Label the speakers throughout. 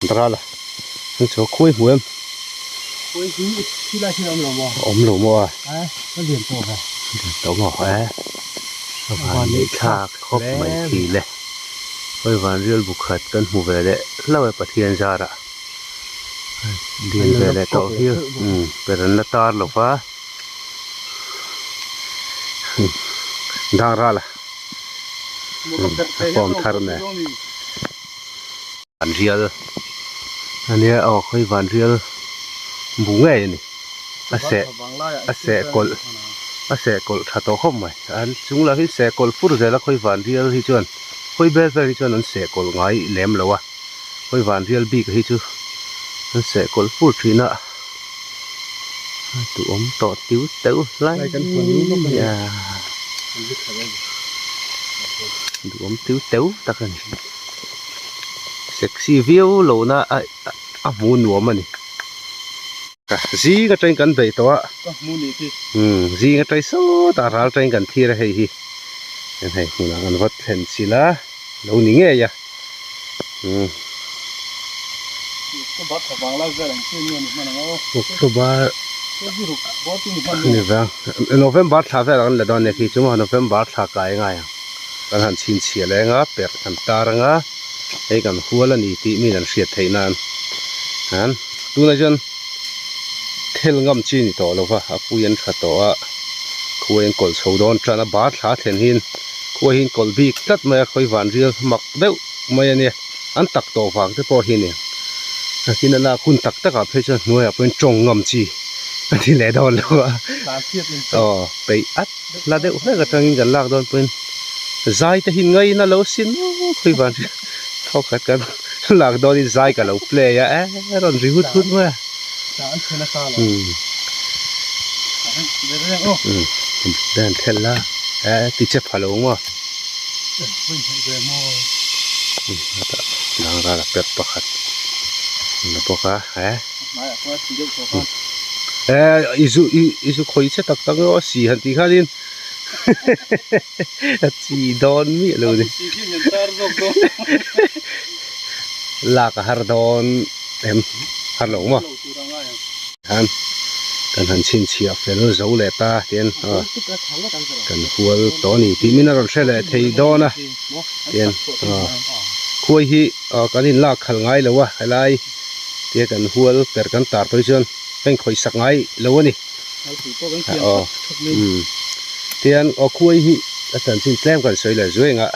Speaker 1: Dara la heng chu khuai hmu em?
Speaker 2: Khuai hi khi lai khi a awm lo maw?
Speaker 1: Awm lo maw a?
Speaker 2: E, ka lian tawh ve.
Speaker 1: Lian tawh maw e? A van neih thlak khawp mai khi le. Khawi van rial bu khat kan hmu ve leh hlauh e Pathian zarah. Lian ve leh tawh viau umm per an la tar lo va. Dang ral a a form thar nen. Vanrial ania aw khawi vanrial bu ngei a ni a seh a seh kawlh a seh kawlh tha tawh khawp mai an chung lah hi seh kawlh fur zel a khawi vanrial hi chuan khawi bel vel hi chuan an seh kawlh ngai lem lo a khawi vanrial bik hi chu an seh kawlh fur thin a a duhawm tawh tiu teuh hlai a duhawm tiu teuh tak a ni. Sexy viau lo na a a hmu nuam a ni. Zing atangin kan beih tawh a.
Speaker 2: Ka hmu ni khi.
Speaker 1: Umm zing atang sawtah ral atangin kan thlir a hei hi. Hei hei hmunah kan va thlen chilh a lo ni ngei a. Umm.
Speaker 2: October thla vang lai vel ang chian nge ni hman ang aw.
Speaker 1: October ni vang November thla vel ang la dawn nia khi chu maw November thla kai ngai ang. Kan han chhinchhiah leh anga perh kan tar anga hei kan hual a ni tih min an hriat theih nan an tunah chuan thel ngam chi ni tawh lova a pui an tha tawh a khuai an kawlh chho dawn tan a bar thla thlen hian khuai hi an kawlh bik tlat mai a khawi van rial mak deuh mai a nia an tak tawh vang te pawh hi a ni ang a lak hun tak takah phei chuan hnuaiah pawhin tawng ngam chi a ni leh dawn lo a aw peih at. La deuh hlek atangin kan lak dawn pawhin zai te hi ngaina lo sin maw khawi van thawkhat kan lak dawnin zai ka lo play a eh rawn ri hut hut mai a umm dan thel la eh ti che pha lo maw dang ral a perh pakhat a bawk a eh. Eh i zu i i zu khawi che tak tak a si han tih khanin a chi dawn miah lo ni lak a har dawn em har lo maw han kan han chhinchhiah fel zo leh ta tian aw kan hual tawh a ni tih min a rawn hre leh thei dawn a tian aw khuai hi aw kan inlak khalh ngai lo a helai. Tia kan hual per kan tar tawh hi chuan ka inkhawih sak ngai lo a ni. Aw umm tian aw khuai hi a chanchin tlem kan sawi leh zuai ang a,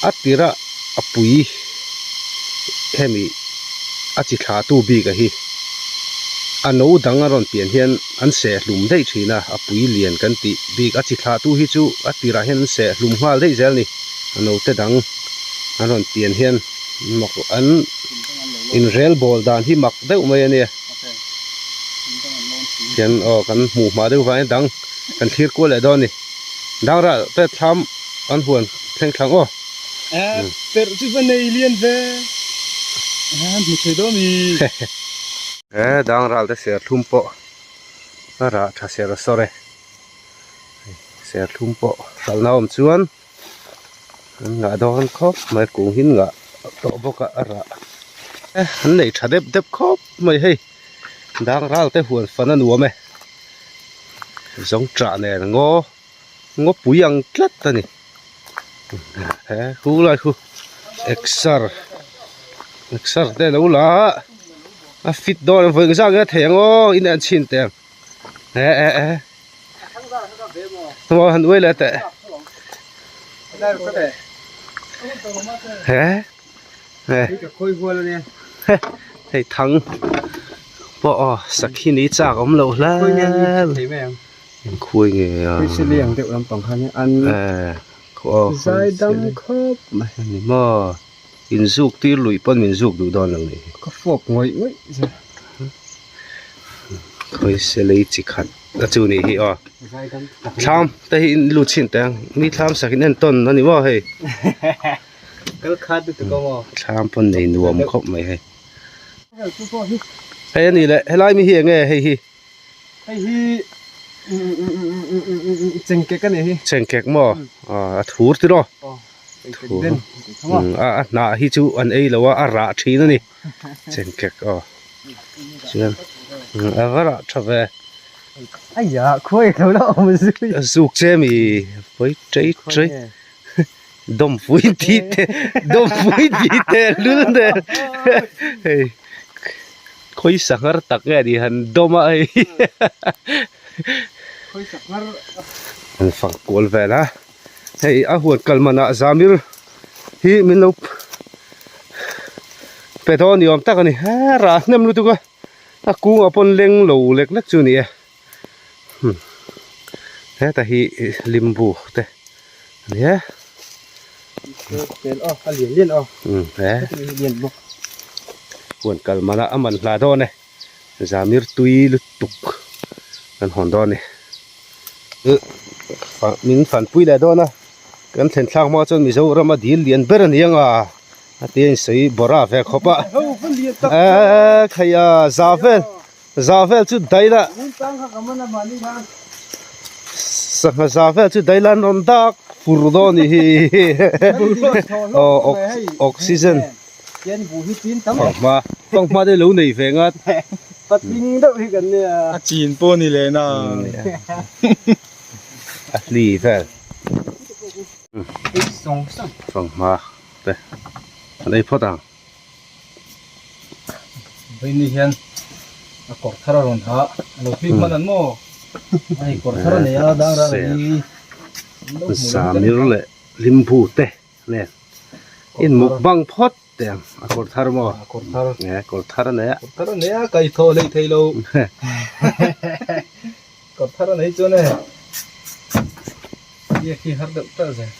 Speaker 1: a tirah a pui hemi a chi thla tu bik a hi a no dang a rawn pian hian an seh hlum daih thin a, a pui lian kan tih bik a chi thla tu hi chu a tirah hian an seh hlum nghal daih zel a ni, a no te dang an rawn pian hian. Mak an inrel bawl dan hi mak deuh mai a nia. Tian aw kan hmuh hma deuh vangin dang kan thlir kual leh dawn a ni. Dang rah te thlam an huan thleng thlang aw.
Speaker 2: Eh perh chu va nei lian ve. Eh hmu thei dawn mi.
Speaker 1: Eh dang ral te serthlum pawh a rah tha ser sawr e. Serthlum pawh hralhna awm chuan. An ngah dawn khawp mai kung hi an ngah tawh bawk a a rah e an nei tha dep dep khawp mai hei dang ral te huan fan a nuam e zawng chah nen ngaw ngaw pui ang tlat a ni he khu lai khu exer exer te lo la a a fit dawn a vawi engzah nge a thei ang aw in en chhin teh ang e e e. Maw han uai leh teh. He he hei thang pawh aw sakhi ni chak awm loh hle in khuai nge a
Speaker 2: zaidam khawp mai
Speaker 1: ani maw in zuk tir luih pawn min zuk duh dawn lo nih hi
Speaker 2: ka fawp ngawih ngawih che
Speaker 1: khawi selei chi khat a chu nih hi aw thlam te hi in lut chhin teh ang mi thlam sak in en tawn a ni maw hei
Speaker 2: kal khat lutuk a maw
Speaker 1: thlam pawn nei nuam khawp mai hei hei a ni leh helai mi hi eng nge hei hi
Speaker 2: hei hi chengkek a ni hi
Speaker 1: chengkek maw a thur tiraw. A hnah hi chu an ei lo a a rah thin a ni chengkek aw chuan a va rah tha ve zuk che mi pawi tei tei dawm pui tih te dawm pui tih te lul nen hei khawi sanghar tak nge ni han dawm a hei an fang kual vel a. Hei a huat kal manah Zamir hi min lo pe dawn ni awm tak a ni he rah hnem lutuk a a kungah pawn leng lo lek lek chu a ni e heta hi limbu te a ni e huan kal manah a man hla dawn e Zamir tui lutuk kan hawn dawn a ni. Min fanpui leh dawn a kan thlen thlak hma chuan Mizoram a dil lian ber a ni ang a a ti a insawi bawrh a ve khawp a eee khai a za vel za vel chu daila sangha za vel chu daila an rawn dak fur dawn a ni hi aw oxygen. Fanghma fanghma te lo nei ve ngat.
Speaker 2: Patling deuh hi kan nia. A chin pawh ni leh na.
Speaker 1: A hli vel. Fanghma te an ei phawt ang.
Speaker 2: Vawiin hian a kawr thar a rawn ha a lo hlip hman an maw? Hei kawr thar a nei a dang ral a ni.
Speaker 1: Samir leh limbu te. Nen in mukbang phawt teh ang a kawr thar maw
Speaker 2: a kawr thar
Speaker 1: e kawr thar a nei a
Speaker 2: kawr thar a nei a kai thaw leh thei lo kawr thar a nei chuan e biak hi har deuh tak zel.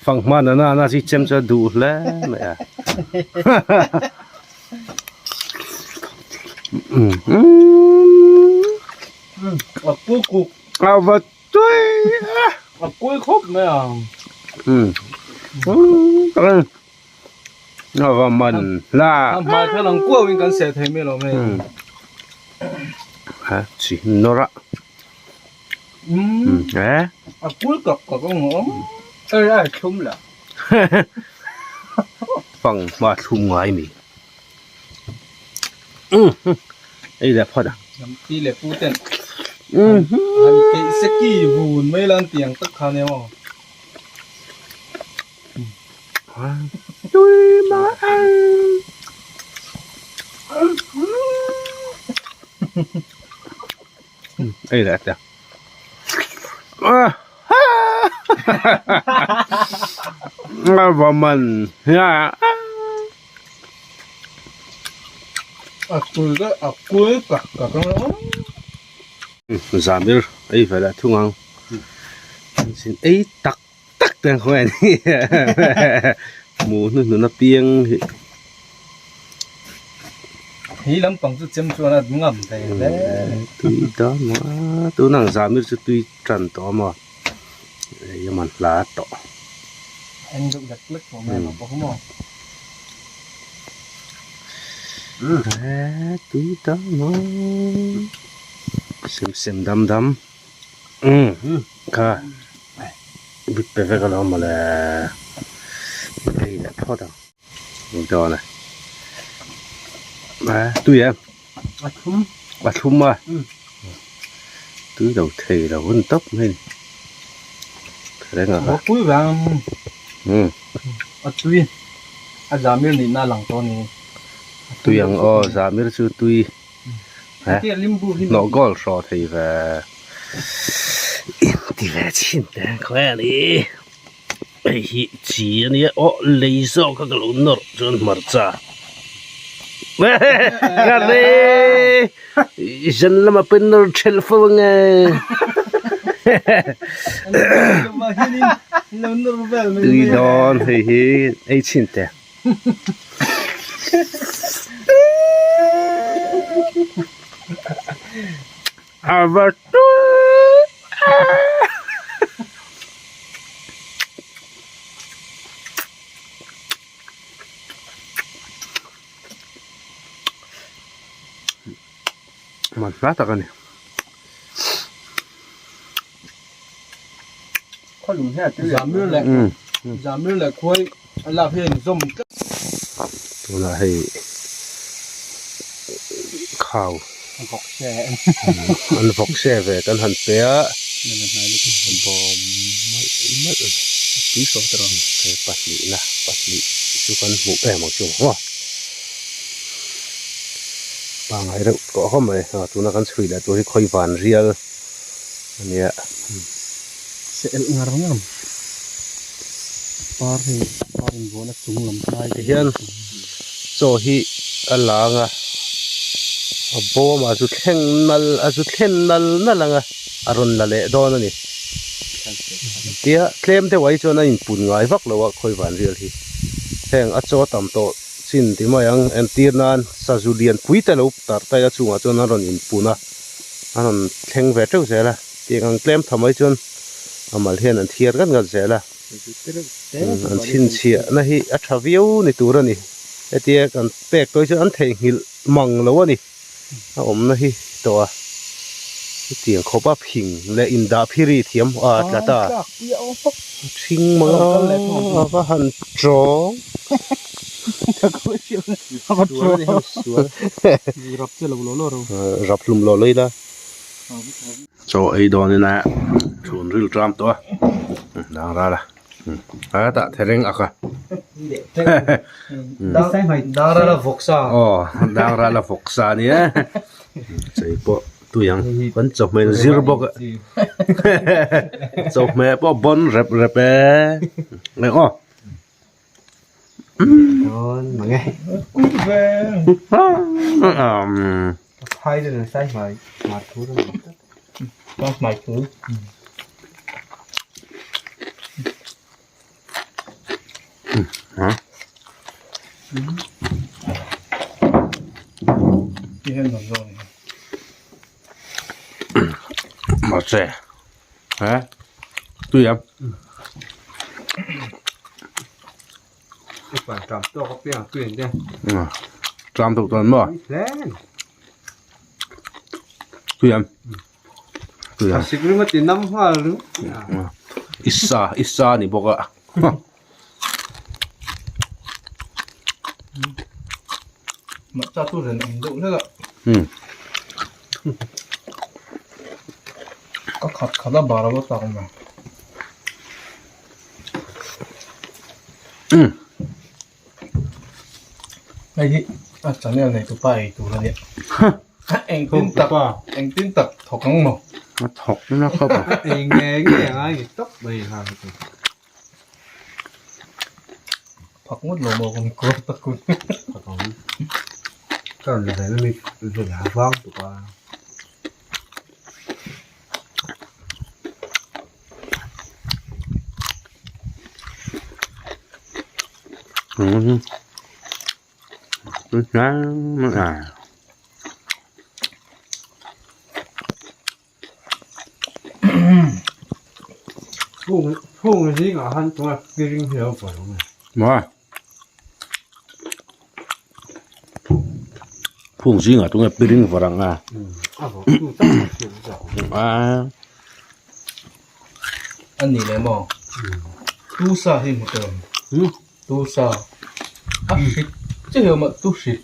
Speaker 1: Fanghma nana na chi chem chu a duh hle mai a.
Speaker 2: A pui kuk.
Speaker 1: A va tui a.
Speaker 2: A pui khawp mai a.
Speaker 1: A va man hla.
Speaker 2: A hmai kha lang kuau in kan seh thei mai lo mai.
Speaker 1: Ha chi nawr a.
Speaker 2: E. A kul kak kak ang awm. Ei ai thlum la.
Speaker 1: Fang hma thlum ngai mi. Ei leh phawt a.
Speaker 2: Lam pi leh pu ten. Han keih se ki vun mai lan tiang tak kha nia maw.
Speaker 1: Tui ma ang. Ei leh te. A va man hia.
Speaker 2: A kul te a kul kak kak ang.
Speaker 1: Zamir ei ve leh thung ang. Sin ei tak tak te ang khawnge ni hmuh hnuhnun apiang hi.
Speaker 2: Hi lampang chu chem chuan a ngam ve hle.
Speaker 1: Tui dawn maw a tuna ang zamir chu tui tan tawh a maw ei a man hla tawh.
Speaker 2: En deuh lek lek tawh mai ang bawk maw.
Speaker 1: Tui dawn maw sem sem dam dam. Kha bit pe vek alawm mawle ei leh phawt ang dawn e a tui em
Speaker 2: a thlum
Speaker 1: a thlum a tui lo thei lo hun tawp mai ni reng a
Speaker 2: a pui vang a tui a zamir nihna a lang tawh a ni
Speaker 1: tui ang aw zamir chu tui. Hnawh goal hrawh thei ve inti ve chhin te khawi a ni hei hi chi a nia aw lei zawk a ka lo nawrh chuan hmarcha ka re zan lama pawh nawr thelh fo ang e tui dawn hei hi ei chhin teh. A va tui Man hla tak a ni.
Speaker 2: Zamir leh Zamir leh khuai a lak hian zawm tlat.
Speaker 1: Tunah hei khau an vawk se ve kan han pe a bawm malh malh a ni hei pahnihna pahnih chu kan hmuh em ang chu maw. Pangai reuh tawh khawp mai a tuna kan chhui leh tur hi khawi van rial a nia.
Speaker 2: Se elh ngar ngar par hei par inbuahna chung lam hnai
Speaker 1: ti hian chaw hi a lang a a bawm a zu thleng nal a zu thlen nal nal ang a a rawn la leh dawn a ni tia tlem deuh ah hi chuan a inpun ngai vak lo a khawi van rial hi heng a chaw tam tawh. Chin ti mai ang, entir nan sazu lian pui te lo tarh tai a chungah chuan an rawn inpun a, an rawn thleng ve teuh zel a, tiang ang tlem tha mai chuan a mal hian an thiar ngat ngat zel a, an chhinchhiah na hi a tha viau ni tur a ni, hetia kan pek tawh hi chuan an theihnghilh mang lo a ni, a awmna hi tawh a, hetiang khawp a phing leh indah phiri thiam a tla ta, ṭhing mang a va han ṭawng. Rap hlum lo lo ila chaw ei dawn ina chhun ril ṭam tawh a dang ral a a tah thereng ak a
Speaker 2: Dang ral a vawksa
Speaker 1: aw dang ral a vawksa a nia chei pawh tui ang kan chawhmeh zir bawk a chawhmeh pawh bawn rep rep e eng aw. Mahse he tui ang. Tram tawk chuan maw tui ang tui ang isa isa a ni bawk a.
Speaker 2: Ka khat khat a bar alo tak mai. Hei hi a channel nei tupa ei tur a nia. Engtin tak engtin tak thawk ang maw?
Speaker 1: A thawk na khawp a.
Speaker 3: Ei nge nge a ngai tawp mai ha.
Speaker 2: Phak ngawt lo maw kan kawr tak kun.
Speaker 3: Ka rawn la ve mai mi ve la vang tuk a. Phung zingah han tuna piring hi a lo pawh lo mai.
Speaker 1: Maw? Phung zingah tunge piring vawrh ang a?
Speaker 3: A vawrh tu tak a hriat zawk.
Speaker 1: A.
Speaker 2: A ni leh maw? Tu sa hi hmu tawh em? Tu sa. A hrik che hi awm a, tu hrik.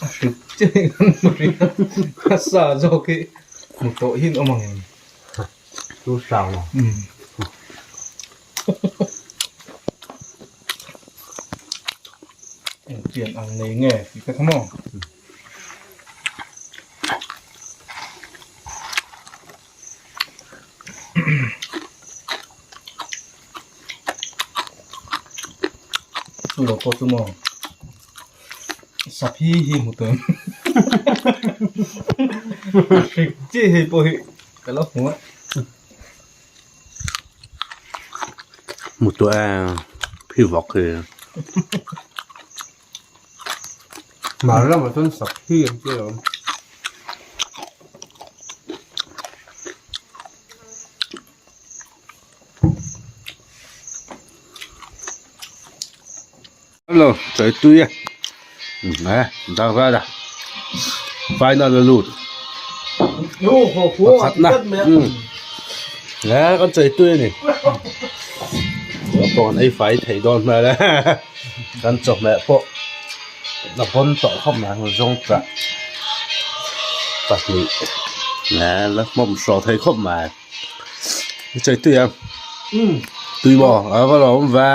Speaker 2: A hrik che hi kan hmu hrik a, a sa zawk hi hmu tawh hi an awm ang em?
Speaker 3: Tu sa maw?
Speaker 2: Engtiang ang nei nge tih te kha maw? Chu lo pawh chu maw saphi hi hmu tawh em hrik chi hei pawh hi ka lo hmu a.
Speaker 1: Hmu tawh e phi vak hi.
Speaker 3: Hmar lamah chuan saphi an ti alawm.
Speaker 1: Hello, chai tui e. E, dak ral a. Final a lut. Pakhatna. Le kan chei tui a ni. Pawh kan ei fai thei dawn hmel e. Kan chawhmeh pawh a pawn tawh khawp mai ang zawngtah pahnih le la hmawm hrawh thei khawp mai. Chei tui ang. Tui maw? A va lo awm ve.